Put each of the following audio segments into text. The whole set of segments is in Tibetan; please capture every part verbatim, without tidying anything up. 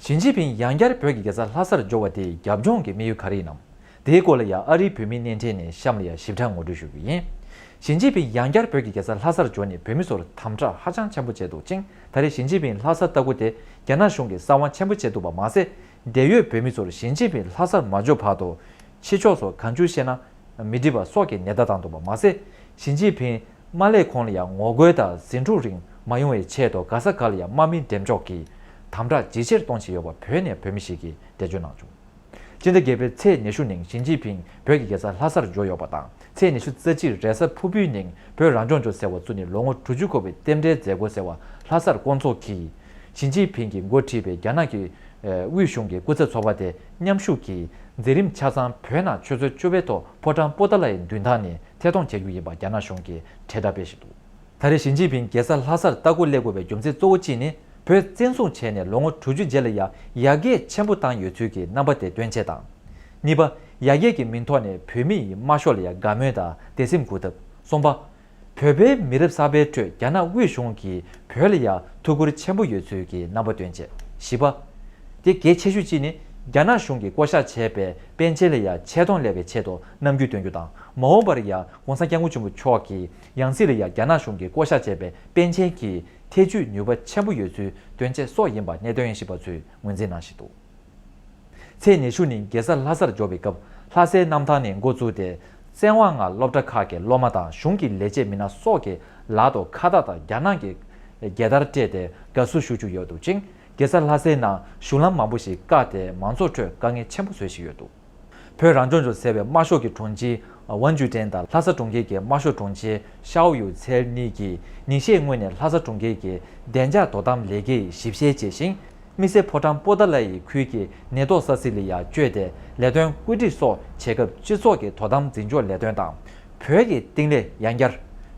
ཞི་ཅིན་ཕིང་ཡང་བསྐྱར་བོད་ཀྱི་རྒྱལ་ས་ལྷ་སར་འབྱོར་བ་དེའི་རྒྱབ་ལྗོངས་ཀྱི་དམིགས་ཡུལ་ག་རེ་ཡིན་ནམ། དེའི་སྐོར་ལ་ཡང་ཨ་རིའི་བོད་མི་སྣེ་འདྲེན་ནས་གཤམ་ལ་ཡང་ཞིབ་ཕྲ་ངོ་སྤྲོད་ཞུ་རྒྱུ་ཡིན། ཞི་ཅིན་ཕིང་ཡང་བསྐྱར་བོད་ཀྱི་རྒྱལ་ས་ལྷ་སར་འབྱོར་ནས་བོད་མི་ཚོར་དམ་དྲག་ཧ་ཅང་ཆེན་པོ་བྱས་འདུག་ཅིང་། ད་རེས་ཞི་ཅིན་ཕིང་ལྷ་ས་ལྟ་སྐོར་དེ་རྒྱ་ནག་གཞུང་གིས་གསང་བ་ཆེན་པོ་བྱས་འདུག་པ་མ་ཟད། འབྲེལ་ཡོད་བོད་མི་ཚོར་ཞི་ཅིན་ཕིང་ལྷ་སར་མ་འབྱོར་བར་དུ། ཕྱི་ཕྱོགས་སུ་གང་བྱུང་བཤད་ན་མི་འགྲིག་པ་སོགས་ཀྱི་ནན་བརྡ་བཏང་འདུག་པ་མ་ཟད། ཞི་ཅིན་ཕིང་མ་སླེབས་གོང་ལ་ཡང་ངོ་རྒོལ་དང་ཟིང་འཁྲུག་རིགས་མ་ཡོང་བའི་ཆེད་དུ་ག་ས་ག་ལ་ཡང་དམག་མི་འགྲེམས་འཇོག་གིས་དམ་དྲག་ཇེ་ཆེར་གཏོང་བཞིན་ཡོད་པ་བོད་ནས་བོད་མི་ཞིག་གིས་འགྲེལ་བརྗོད་གནང་བྱུང་། སྤྱི་ཟླ་བརྒྱད་པའི་ཚེས་ཉི་ཤུ་ཉིན་ཞི་ཅིན་ཕིང་བོད་ཀྱི་རྒྱལ་ས་ལྷ་སར་འབྱོར་ཡོད་པ་དང་། ཚེས་ཉི་ཤུ་རྩ་གཅིག་རེས་གཟའ་ཕུར་བུའི་ཉིན་བོད་རང་སྐྱོང་ལྗོངས་ཟེར་བ་བཙུགས་ནས་ལོ་ངོ་དྲུག་ཅུ་འཁོར་བའི་རྟེན་འབྲེལ་མཛད་སྒོ་ཟེར་བ་ལྷ་སར་བསྐོང་ཚོགས་ཀྱིས། ཞི་ཅིན་ཕིང་གིས་འགོ་ཁྲིད་པའི་རྒྱ་ནག་གི་དབུས་གཞུང་གི་སྐུ་ཚབ་ཚོགས་པ་དེ་མཉམ་ཞུགས་ཀྱིས་མཛད་རིམ་ཆ་ཚང་བོད་ནང་ཆུ་ཚོད་བཅུ་པའི་ཐོག་ཕོ་བྲང་པོ་ཏཱ་ལའི་མདུན་ཐང་ནས་ཐད་གཏོང་བྱེད་རྒྱུ་ཡིན་པ་རྒྱ་ནག་གཞུང་གིས་བརྗོད་གྲྭ་སྤེལ་བཞིན་འདུག་ད་རེས་ཞི་ཅིན་ཕིང་རྒྱལ་ས་ལྷ་སར་ལྟ་སྐོར་སླེབས་དགོས་པའི་རྒྱུ་མཚན་གཙོ་བོ་གཅིག་ནི། བོད་བཙན་བཟུང་བྱས་ནས་ལོ་ངོ་དྲུག་ཅུ་རྗེས་ལ་ཡང་ཡར་རྒྱས་ཆེན་པོ་བཏང་ཡོད་ཚུལ་གྱི་རྣམ་པ་དེ་སྟོན་ཆེད་དང་། གཉིས་པ། ཡར་རྒྱས་ཀྱི་མིང་ཐོག་ནས་བོད་མི་ཡི་དམར་ཤོག་ལ་ཡང་དགའ་མོས་དང་དད་སེམས་འགུག་ཐབས། གསུམ་པ། བོད་པའི་མི་རབས་གསར་པའི་ཁྲོད་རྒྱ་ནག་དབུས་གཞུང་གིས་བོད་ལ་ཡང་ཐུགས་ཁུར་ཆེན་པོ་ཡོད་ཚུལ་གྱི་རྣམ་པ་སྟོན་ཆེད། བཞི་པ། དེ་གལ་ཆེ་ཤོས་གཅིག་ནི་རྒྱ་ནག་གཞུང་གིས་བསྐོ་བཞག་བྱས་པའི་པཎ་ཆེན་ལ་ཡང་ཆེ་མཐོང་སླེབས་པའི་ཆེད་དུ་རྣམ་འགྱུར་སྟོན་རྒྱུ་དང་། མ་འོངས་པར་ཡང་༸གོང་ས་༸སྐྱབས་མགོན་ཆེན་པོ་མཆོག་གི་ཡང་སྲིད་ལ་ཡང་རྒྱ་ནག་གཞུང་གིས་བསྐོ་བཞག་བྱས་པའི་པཎ་ཆེན་གྱི་ཐེ་ཇུས་ནུས་པ་ཆེན་པོ་ཡོད་ཚུལ་སྟོན་ཆེད་སོགས་ཡིན་པ་གནད་དོན་དབྱེ་ཞིབ་པ་ཚོས་ངོས་འཛིན་གནང་བཞིན་འདུག་ཚེས་ཉི་ཤུ་ཉིན་རྒྱལ་ས་ལྷ་སར་འབྱོར་བའི་སྐབས་ལྷ་སའི་གནམ་ཐང་ནས་འགོ་བཙུགས་ཏེ། བཙན་དབང་ངང་སློབ་གྲྭ་ཁག་གི་སློབ་མ་དང་གཞུང་གི་ལས་བྱེད་མི་སྣ་སོགས་ཀྱི་ལག་ཏུ་ཁ་བཏགས་དང་རྒྱ་ནག་གི་རྒྱལ་དར་སྤྲས་ཏེ་དགའ་བསུ་ཞུ་རྒྱུ་ཡོད་འདུག་ཅིང་། རྒྱལ་ས་ལྷ་སའི་ནང་བཞུགས་ལམ་མང་པོ་ཞིག་བཀག་སྟེ་མང་ཚོགས་ཁྲོད་དཀའ་ངལ་ཆེན་པོ་བཟོ་བཞིན་ཡོད་འདུག་བོད་རང་སྐྱོང་ལྗོངས་ཟེར་བའི་དམར་ཤོག་གི་དྲུང་ཆེ་ཝན་ཅུན་ཀྲེང་དང་ལྷ་ས་གྲོང་ཁྱེར་གྱི་དམར་ཤོག་དྲུང་ཆེ་ཤའོ་ཡུའུ་ཚེ་གཉིས་ཀྱིས་ཉིན་ཤས་སྔོན་ནས་ལྷ་ས་གྲོང་ཁྱེར་གྱི་བདེ་འཇགས་དོ་དམ་ལས་ཀའི་ཞིབ་བཤེར་བྱས་ཤིང་། དམིགས་བསལ་ཕོ་བྲང་པོ་ཏཱ་ལའི་ཁུལ་གྱི་ནད་ཐོག་ས་ཚིགས་ལ་ཡང་བསྐྱོད་དེ་ལས་དོན་བཀོད་སྒྲིག་སོགས་བྱེད་སྐབས་སྤྱི་ཚོགས་ཀྱི་དོ་དམ་འཛིན་སྐྱོང་ལས་དོན་དང་། བོད་ཀྱི་བསྟི་གནས་ཡང་བསྐྱར།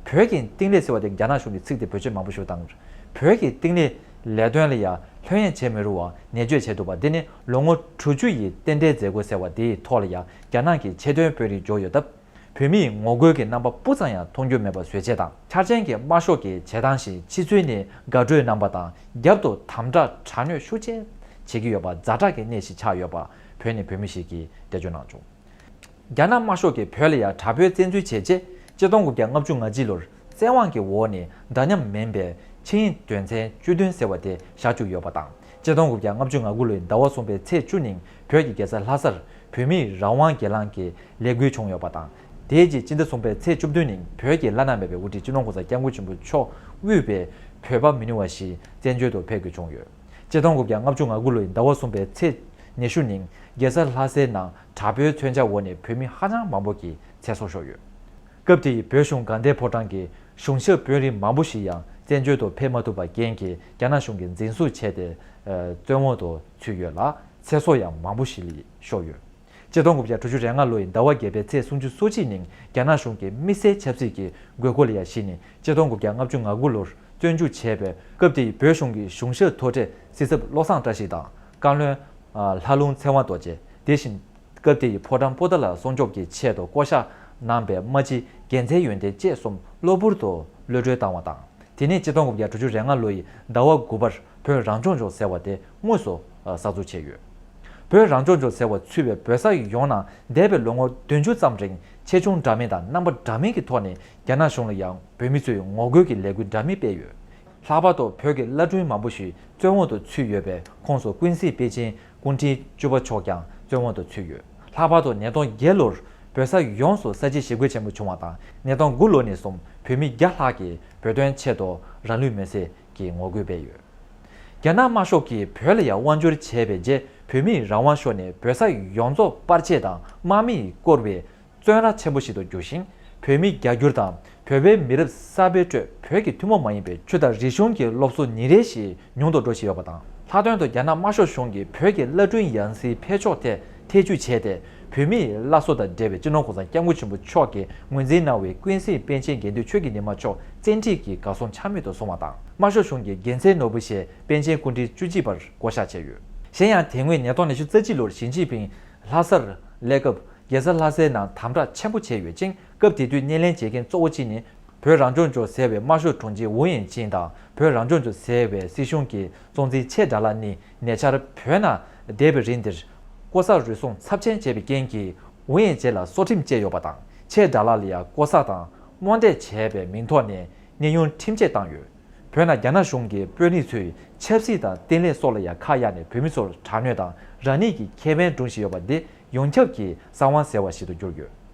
བོད་ཀྱི་བསྟི་གནས་ཟེར་བ་དེ་རྒྱ་ནག་གཞུང་གིས་ཚིག་དེ་བེད་སྤྱོད་མང་པོ་ཞིག་བཏང་། བོད་ཀྱི་བསྟི་གནས་ལས་དོན་ལ་ཡང་ལྷོད་གཡེང་བྱེད་མི་རུང་བ་ནན་བརྗོད་བྱས་འདུག་པ་འདི་ནི་ལོ་ངོ་དྲུག་ཅུ་ཡི་རྟེན་འབྲེལ་མཛད་སྒོ་ཟེར་བ་འདིའི་ཐོག་ལ་ཡང་རྒྱ་ནག་གི་ཆེས་མཐོའི་དཔོན་རིགས་འབྱོར་ཡོད་སྟབས། བོད་མིའི་ངོ་རྒོལ་གྱི་རྣམ་པ་སྤུ་ཙམ་ཡང་མཐོང་རྒྱུ་མེད་པ་བཟོ་ཆེད་དང་། འཆར་ཅན་གྱི་དམར་ཤོག་གི་བྱེད་སྟངས་བཞིན་ཕྱི་ཚུལ་ནས་དགའ་སྤྲོའི་རྣམ་པ་དང་རྒྱབ་ཏུ་དམ་དྲག་དྲག་གནོན་ཤུགས་ཆེ་བྱེད་ཀྱི་ཡོད་པ་ཛ་དྲག་གི་གནས་ཤིག་ཆགས་ཡོད་པ་བོད་ནས་བོད་མི་ཞིག་གིས་འགྲེལ་བརྗོད་གནང་བྱུང་། རྒྱ་ནག་དམར་ཤོག་གིས་བོད་ལ་ཡང་དྲག་པོའི་བཙན་འཛུལ་བྱས་རྗེས་ཆིག་སྟོང་དགུ་བརྒྱ་ལྔ་བཅུ་ང་གཅིག་ལོར་བཙན་དབང་གི་འོག་ནས་འདྲ་མཉམ་མིན་པའི་ཆིངས་ཡིག་དོན་ཚན་བཅུ་བདུན་ཟེར་བ་དེ་བཞག་བཅུག་ཡོད་པ་དང་། ཆིག་སྟོང་དགུ་བརྒྱ་ལྔ་བཅུ་ང་དགུ་ལོའི་ཟླ་བ་གསུམ་པའི་ཚེས་བཅུ་ཉིན་བོད་ཀྱི་རྒྱལ་ས་ལྷ་སར་བོད་མིའི་རང་དབང་སྒེར་ལངས་ཀྱི་ལས་འགུལ་བྱུང་ཡོད་པ་དང་། དེའི་རྗེས་སྤྱི་ཟླ་གསུམ་པའི་ཚེས་བཅུ་བདུན་ཉིན་བོད་ཀྱི་བླ་ན་མེད་པའི་དབུ་ཁྲིད་སྤྱི་ནོར་༸གོང་ས་༸སྐྱབས་མགོན་ཆེན་པོ་མཆོག་དབུས་པའི་བོད་པ་མི་ཉུང་བ་ཞིག་བཙན་བྱོལ་དུ་ཕེབས་དགོས་བྱུང་ཡོད། ཆིག་སྟོང་དགུ་བརྒྱ་ལྔ་བཅུ་ང་དགུ་ལོའི་ཟླ་བ་གསུམ་པའི་ཚེས་ཉི་ཤུ་ཉིན་རྒྱལ་ས་ལྷ་སའི་ནང་དྲག་པོའི་མཚོན་ཆ་འོག་ནས་བོད་མི་ཧ་ཅང་མང་པོ་གི་ཚེ་སྲོག་ཤོར་ཡོད། སྐབས་དེའི་བོད་གཞུང་དགའ་ལྡན་ཕོ་བྲང་གི་གཞུང་ཞབས་དཔོན་རིགས་མང་པོ་ཞིག་ཡང་བཙན་བྱོལ་དུ་ཕེབས་མ་ཐུབ་པ་རྐྱེན་གྱིས་རྒྱ་ནག་གཞུང་གིས་འཛིན་བཟུང་བྱས་ཏེ་བཙོན་འོག་ཏུ་ཚུད་ཡོད་ལ་ཚེ་སྲོག་ཡང་མང་པོ་ཞིག་ཤོར་ཡོད། ཆིག་སྟོང་དགུ་བརྒྱ་དྲུག་ཅུ་རེ་ལྔ་ལོའི་ཟླ་བ་བརྒྱད་པའི་ཚེས་སུམ་ཅུ་སོ་གཅིག་ཉིན་རྒྱ་ནག་གཞུང་གིས་དམིགས་བསལ་ཆབ་སྲིད་ཀྱི་དགོས་མཁོ་ལ་ཡང་གཞི་ནས་ཆིག་སྟོང་དགུ་བརྒྱ་ལྔ་བཅུ་ང་དགུ་ལོར་བཙོན་འཇུག་བྱས་པའི་སྐབས་དེའི་བོད་གཞུང་གི་གཞུང་ཞབས་མཐོ་གྲས་སྲིད་ཚབ་བློ་བཟང་བཀྲ་ཤིས་དང་བཀའ་བློན་ལྷ་ལུང་ཚེ་དབང་རྡོ་རྗེ། དེ་བཞིན་སྐབས་དེའི་ཕོ་བྲང་པོ་ཏཱ་ལ་སྲུང་སྐྱོབ་ཀྱི་ཆེད་དུ་བསྐོ་བཞག་གནང་པའི་དམག་སྤྱི་རྒྱལ་མཚན་ཡོན་ཏན་བཅས་གསུམ་གློ་བུར་དུ་གློད་གྲོལ་བཏང་བ་དང་། དེ་ནས་ཆིག་སྟོང་དགུ་བརྒྱ་དྲུག་ཅུ་རེ་ལྔ་ལོ་ཡི་ཟླ་བ་དགུ་པར་བོད་རང་སྐྱོང་ལྗོངས་ཟེར་བ་དེ་དངོས་སུ་གསར་འཛུགས་བྱས་ཡོད། བོད་རང་སྐྱོང་ལྗོངས་ཟེར་བ་ཚུད་པའི་བོད་ས་ཡོངས་ནང་འདས་པའི་ལོ་ངོ་བདུན་ཅུ་ཙམ་རིང་ཆེ་ཆུང་འདྲ་མིན་དང་རྣམ་པ་འདྲ་མིན་གྱི་ཐོག་ནས་རྒྱ་ནག་གཞུང་ལ་ཡང་བོད་མི་ཚོས་ངོ་རྒོལ་གྱི་ལས་འགུལ་འདྲ་མིན་སྤེལ་ཡོད། ལྷག་པར་དུ་བོད་ཀྱི་བླ་སྤྲུལ་མང་པོ་ཞིག་བཙོན་འོག་ཏུ་ཚུད་ཡོད་པའི་ཁོངས་སུ་ཀུན་གཟིགས་པཎ་ཆེན་སྐུ་ཕྲེང་བཅུ་པ་མཆོག་ཀྱང་བཙོན་འོག་ཏུ་ཚུད་ཡོད། ལྷག་པར་དུ་ཉིས་སྟོང་བརྒྱད་ལོར་བོད་ས་ཡོངས་སུ་ས་བྱི་ཞི་རྒོལ་ཆེན་པོ་བྱུང་བ་དང་ཉིས་སྟོང་དགུ་ལོ་ནས་བཟུང་བོད་མི་བརྒྱ་ལྷག་གིས་བོད་དོན་ཆེད་དུ་རང་ལུས་མེར་སྲེག་གི་ངོ་རྒོལ་སྤེལ་ཡོད། རྒྱ་ནག་དམར་ཤོག་གིས་བོད་ལ་ཡང་དབང་བསྒྱུར་བྱས་པའི་རྗེས་བོད་མིའི་རང་དབང་ཤོར་ནས་བོད་ས་ཡོངས་རྫོགས་པར་ཆས་དང་དམག་མིས་བསྐོར་བའི་བཙོན་ར་ཆེན་པོ་ཞིག་ཏུ་གྱུར་ཞིང་། བོད་མི་རྒྱ་སྒྱུར་དང་བོད་པའི་མི་རབས་གསར་པའི་ཁྲོད་བོད་ཀྱི་ཐུན་མོང་མ་ཡིན་པའི་ཆོས་དང་རིག་གཞུང་གི་སློབ་གསོ་ཉིན་རེ་བཞིན་ཉུང་དུ་འགྲོ་བཞིན་ཡོད་པ་དང་། ལྷག་དོན་དུ་རྒྱ་ནག་དམར་ཤོག་གཞུང་གིས་བོད་ཀྱི་བླ་སྤྲུལ་ཡང་སྲིད་འཕེལ་ཕྱོགས་ཐད་ཐེ་བྱུས་བྱས་ཏེ། བོད་མིའི་བླ་སྲོག་དང་འབྲེལ་བའི་སྤྱི་ནོར་༸གོང་ས་༸སྐྱབས་མགོན་ཆེན་པོ་མཆོག་གིས་ངོས་འཛིན་གནང་བའི་ཀུན་གཟིགས་པཎ་ཆེན་དགེ་འདུན་ཆོས་ཀྱི་ཉི་མ་མཆོག་བཙན་ཁྲིད་ཀྱི་གར་སོང་ཆ་མེད་དུ་སོང་བ་དང་། དམར་ཤོག་གཞུང་གིས་རྒྱལ་མཚན་ནོར་བུ་ཞེས་པཎ་ཆེན་སྐུ་ཕྲེང་བཅུ་གཅིག་པར་བསྐོ་བཞག་བྱས་ཡོད། གཞན་ཡང་དེ་སྔོན་ཉིས་སྟོང་ཉི་ཤུ་རྩ་གཅིག་ལོར་ཞི་ཅིན་ཕིང་ལྷ་སར་སླེབས་སྐབས། རྒྱལ་ས་ལྷ་སའི་ནང་དམ་དྲག་ཆེན་པོ་བྱས་ཡོད་ཅིང་། སྐབས་དེ་དུས་སྣེ་ལེན་བྱེད་མཁན་གཙོ་བོ་གཅིག་ནི། བོད་རང་སྐྱོང་ལྗོངས་ཟེར་བའི་དམར་ཤོག་དྲུང་ཆེ་ཝུ་ཡན་ཅིན་དང་བོད་རང་སྐྱོང་ལྗོངས་ཟེར་བའི་སྲིད་གཞུང་གི་གཙོ་འཛིན་ཆེ་དགྲ་ལྷ་གཉིས་ཉེ་ཆར་བོད་ནང་བསྡད་པའི་རིང་འདིར་ལྐོག་ཟ་རུལ་སུངས་ཚབས་ཆེན་བྱས་པའི་རྐྱེན་གྱིས་ཝུ་ཡན་ཅིན་ལ་སྲོག་ཁྲིམས་བཅད་ཡོད་པ་དང་། ཆེ་དགྲ་ལྷ་ལ་ཡང་ལྐོག་ཟ་དང་རྨོངས་དད་བྱས་པའི་མིང་ཐོག་ནས་ཉེས་གཡུལ་ཁྲིམས་ཆད་བཏང་ཡོད། བོད་ནང་རྒྱ་ནག་གཞུང་གི་དཔོན་རིགས་ཚོས་ཆབ་སྲིད་དང་བརྟན་ལྷིང་སོགས་ལ་ཡང་ཁ་གཡར་ནས་བོད་མི་ཚོར་དྲག་གནོན་དང་རང་ཉིད་ཀྱི་ཁེ་ཕན་སྒྲུབ་བཞིན་ཡོད་པ་འདི་ཡོངས་ཁྱབ་ཀྱི་གསང་བ་ཟེར་བ་ཞིག་ཏུ་གྱུར་ཡོད།